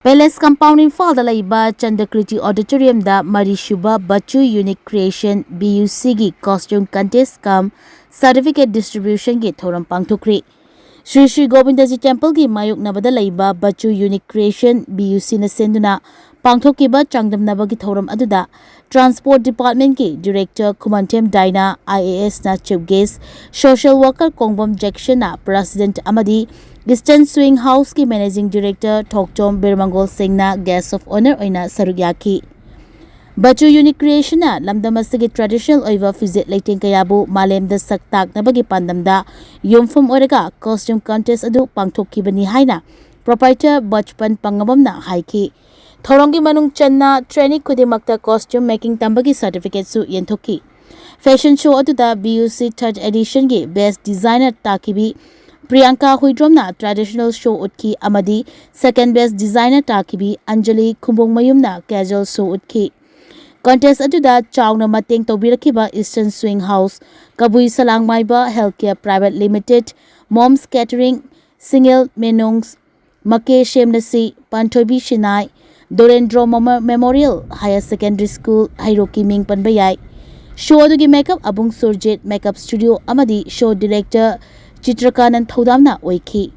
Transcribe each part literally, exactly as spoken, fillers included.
Palace Compound ꯏꯝꯐꯥꯜꯗ ꯂꯩꯕ ꯆꯟꯗꯀ꯭ꯔꯤꯇꯤ Auditoriumꯗ ꯃꯔꯤꯁꯨꯕ Bachu Unique Creation B U Cꯒꯤ Costume Contest cum Certificate Distributionꯒꯤ ꯊꯧꯔꯝ ꯄꯥꯡꯊꯣꯛꯈ꯭ꯔꯤ꯫ ꯁ꯭ꯔꯤ ꯁ꯭ꯔꯤ ꯒꯣꯕꯤꯟꯗꯖꯤ Templeꯒꯤ ꯃꯥꯌꯣꯛꯅꯕꯗ ꯂꯩꯕ Bachu Unique Creation B U Cꯅ ꯁꯦꯟꯗꯨꯅ ꯄꯥꯡꯊꯣꯛꯈꯤꯕ ꯆꯥꯡꯗꯝꯅꯕꯒꯤ ꯊꯧꯔꯝ ꯑꯗꯨꯗ Transport Departmentꯀꯤ Director ꯈꯨꯃꯟꯊꯦꯝ ꯗꯥꯏꯅꯥ IASꯅ Chief Guest, Social Worker ꯀꯣꯡꯕꯝ ꯖꯦꯛꯁꯟꯅ President ꯑꯃꯗꯤ Eastern Swing Houseꯀꯤ Managing Director ꯊꯣꯛꯆꯣꯝ ꯕꯤꯔꯃꯪꯒꯣꯜ ꯁꯤꯡꯅ Guest of Honour ꯑꯣꯏꯅ ꯁꯔꯨꯛ ꯌꯥꯈꯤ꯫ Bachu Unique Creationꯅ ꯂꯝꯗꯝ ꯑꯁꯤꯒꯤ traditional ꯑꯣꯏꯕ ꯐꯤꯖꯦꯠ ꯂꯩꯇꯦꯡ ꯀꯌꯥꯕꯨ ꯃꯥꯂꯦꯝꯗ ꯁꯛ ꯇꯥꯛꯅꯕꯒꯤ ꯄꯥꯟꯗꯝꯗ ꯌꯨꯝꯐꯝ ꯑꯣꯏꯔꯒ costume contest ꯑꯗꯨ ꯄꯥꯡꯊꯣꯛꯈꯤꯕꯅꯤ ꯍꯥꯏꯅ Proprietor ꯕꯆꯄꯟ ꯄꯪꯉꯕꯝꯅ ꯍꯥꯏꯈꯤ꯫ ꯊꯧꯔꯝꯒꯤ ꯃꯅꯨꯡ ꯆꯟꯅ trainee ꯈꯨꯗꯤꯡꯃꯛꯇ costume making ꯇꯝꯕꯒꯤ certificateꯁꯨ ꯌꯦꯟꯊꯣꯛꯈꯤ꯫ Fashion show ꯑꯗꯨꯗ B U C third editionꯒꯤ Best Designer ꯇꯥꯈꯤꯕꯤ Priyanka ꯍꯨꯏꯗ꯭ꯔꯣꯝꯅ traditional show ꯎꯠꯈꯤ ꯑꯃꯗꯤ Second Best Designer ꯇꯥꯈꯤꯕꯤ Anjali ꯈꯨꯝꯕꯣꯡꯃꯌꯨꯝꯅ casual show ꯎꯠꯈꯤ꯫ Contest ꯑꯗꯨꯗ ꯆꯥꯎꯅ ꯃꯇꯦꯡ ꯇꯧꯕꯤꯔꯛꯈꯤꯕ Eastern Swing House, ꯀꯕꯨꯏ ꯁꯂꯥꯡꯃꯥꯏꯕ Healthcare Private Limited, Moms Catering, Singel Menungs, ꯃꯀꯦ ꯁꯦꯝꯅꯁꯤ, ꯄꯥꯟꯊꯣꯏꯕꯤ ꯁꯤꯅꯥꯏ, ꯗꯣꯔꯦꯟꯗ꯭ꯔꯣ ꯃꯣꯃ-, Memorial Higher Secondary School, ꯍꯩꯔꯣꯛꯀꯤ ꯃꯤꯡ ꯄꯟꯕ ꯌꯥꯏ꯫ Show ꯑꯗꯨꯒꯤ makeup ꯑꯕꯨꯡ ꯁꯨꯔꯖꯤꯠ, makeup studio ꯑꯃꯗꯤ show director ꯆꯤꯇ꯭ꯔꯀꯥꯅꯟ ꯊꯧꯗꯥꯝꯅ ꯑꯣꯏꯈꯤ꯫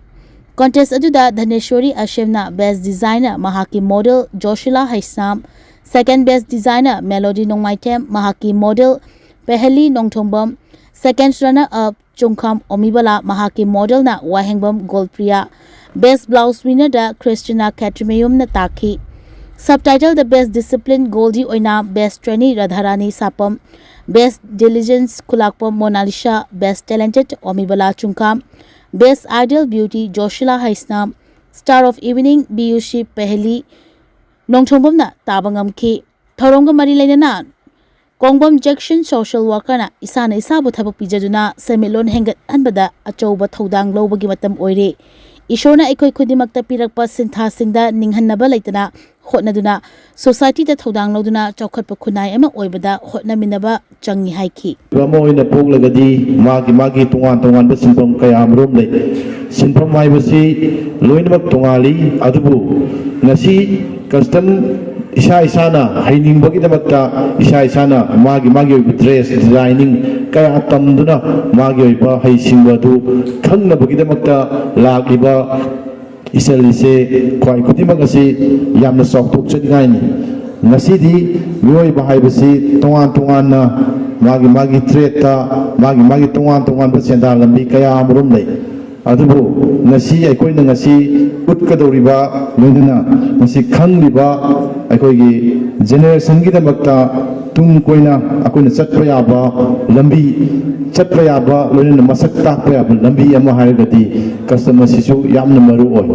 Contest ꯑꯗꯨꯗ ꯙꯅꯦꯁ꯭ꯋꯔꯤ ꯑꯁꯦꯝꯅ Best Designer ꯃꯍꯥꯛꯀꯤ model Josila Heisnam, Second Best Designer Melody Nongmaithem ꯃꯍꯥꯛꯀꯤ model ꯄꯦꯍꯂꯤ ꯅꯣꯡꯊꯣꯡꯕꯝ, Second Runner Up ꯆꯨꯡꯈꯥꯝ ꯑꯣꯃꯤꯕꯂꯥ ꯃꯍꯥꯛꯀꯤ modelꯅ ꯋꯥꯍꯦꯡꯕꯝ ꯒꯣꯜꯄ꯭ꯔꯤꯌꯥ, Best Blouse winnerꯗ ꯈ꯭ꯔꯤꯁꯇꯤꯅꯥ ꯈꯦꯇ꯭ꯔꯤꯃꯌꯨꯝꯅ ꯇꯥꯈꯤ꯫ Subtitle The Best Discipline Goldꯗꯤ ꯑꯣꯏꯅ Best Trainee Radharani Sapam, Best Diligence Khulakpam Monalisa, Best Talented Omibala Chungkham, Best Ideal Beauty Josila Heisnam, Star of Evening B U C Pehli ꯅꯣꯡꯊꯣꯡꯕꯝꯅ ꯇꯥꯕ ꯉꯝꯈꯤ꯫ ꯊꯧꯔꯝꯒ ꯃꯔꯤ ꯂꯩꯅꯅ ꯀꯣꯡꯕꯝ Jackson social workerꯅ ꯏꯁꯥꯅ ꯏꯁꯥꯕꯨ ꯊꯕꯛ ꯄꯤꯖꯗꯨꯅ ꯁꯦꯟꯃꯤꯠꯂꯣꯟ ꯍꯦꯟꯒꯠꯍꯟꯕꯗ ꯑꯆꯧꯕ ꯊꯧꯗꯥꯡ ꯂꯧꯕꯒꯤ ꯃꯇꯝ ꯑꯣꯏꯔꯦ꯫ ꯏꯁꯣꯔꯅ ꯑꯩꯈꯣꯏ ꯈꯨꯗꯤꯡꯃꯛꯇ ꯄꯤꯔꯛꯄ ꯁꯤꯟꯊꯥꯁꯤꯡꯗ ꯅꯤꯡꯍꯟꯅꯕ ꯂꯩꯇꯅ ꯍꯣꯠꯅꯗꯨꯅ, ꯁꯣꯁꯥꯏꯇꯤꯗ ꯊꯧꯗꯥꯡ ꯂꯧꯗꯨꯅ ꯆꯥꯎꯈꯠꯄ ꯈꯨꯟꯅꯥꯏ ꯑꯃ ꯑꯣꯏꯕꯗ ꯍꯣꯠꯅꯃꯤꯟꯅꯕ ꯆꯪꯏ ꯍꯥꯏꯈꯤ꯫ ꯑꯃ ꯑꯣꯏꯅ ꯄꯣꯛꯂꯒꯗꯤ ꯃꯥꯒꯤ ꯃꯥꯒꯤ ꯇꯣꯉꯥꯟ ꯇꯣꯉꯥꯟꯕ ꯁꯤꯟꯐꯝ ꯀꯌꯥ ꯑꯃꯔꯣꯝ ꯂꯩ꯫ ꯁꯤꯟꯐꯝ ꯍꯥꯏꯕꯁꯤ ꯂꯣꯏꯅꯃꯛ ꯇꯣꯉꯥꯜꯂꯤ, ꯑꯗꯨꯕꯨ ꯉꯁꯤ ꯀꯁꯇꯝ ꯏꯁꯥ ꯏꯁꯥꯅ ꯍꯩꯅꯤꯡꯕꯒꯤꯗꯃꯛꯇ ꯏꯁꯥ ꯏꯁꯥꯅ ꯃꯥꯒꯤ ꯃꯥꯒꯤ ꯑꯣꯏꯕ ꯗ꯭ꯔꯦꯁ ꯗꯤꯖꯥꯏꯅꯤꯡ ꯀꯌꯥ ꯇꯝꯗꯨꯅ ꯃꯥꯒꯤ ꯑꯣꯏꯕ ꯍꯩꯁꯤꯡꯕ ꯑꯗꯨ ꯈꯪꯅꯕꯒꯤꯗꯃꯛꯇ ꯂꯥꯛꯂꯤꯕ ꯏꯆꯜ ꯏꯆꯦ ꯈ꯭ꯋꯥꯏ ꯈꯨꯗꯤꯡꯃꯛ ꯑꯁꯤ ꯌꯥꯝꯅ ꯆꯥꯎꯊꯣꯛꯆꯅꯤꯡꯉꯥꯏꯅꯤ꯫ ꯉꯁꯤꯗꯤ ꯃꯤꯑꯣꯏꯕ ꯍꯥꯏꯕꯁꯤ ꯇꯣꯉꯥꯟ ꯇꯣꯉꯥꯟꯅ ꯃꯥꯒꯤ ꯃꯥꯒꯤ ꯇ꯭ꯔꯦꯠꯇ ꯃꯥꯒꯤ ꯃꯥꯒꯤ ꯇꯣꯉꯥꯟ ꯇꯣꯉꯥꯟꯕ ꯁꯦꯟꯗꯥꯟ ꯂꯝꯕꯤ ꯀꯌꯥ ꯑꯃꯔꯣꯝ ꯂꯩ꯫ ꯑꯗꯨꯕꯨ ꯉꯁꯤ ꯑꯩꯈꯣꯏꯅ ꯉꯁꯤ ꯎꯠꯀꯗꯧꯔꯤꯕ, ꯂꯣꯏꯅꯅ ꯉꯁꯤ ꯈꯪꯂꯤꯕ ꯑꯩꯈꯣꯏꯒꯤ ꯖꯦꯅꯦꯔꯦꯁꯟꯒꯤꯗꯃꯛꯇ ꯇꯨꯡ ꯀꯣꯏꯅ ꯑꯩꯈꯣꯏꯅ ꯆꯠꯄ ꯌꯥꯕ ꯂꯝꯕꯤ, ꯆꯠꯄ ꯌꯥꯕ, ꯂꯣꯏꯅꯅ ꯃꯁꯛ ꯇꯥꯛꯄ ꯌꯥꯕ ꯂꯝꯕꯤ ꯑꯃ ꯍꯥꯏꯔꯒꯗꯤ ꯀꯁꯇꯝ ꯑꯁꯤꯁꯨ ꯌꯥꯝꯅ ꯃꯔꯨ ꯑꯣꯏ꯫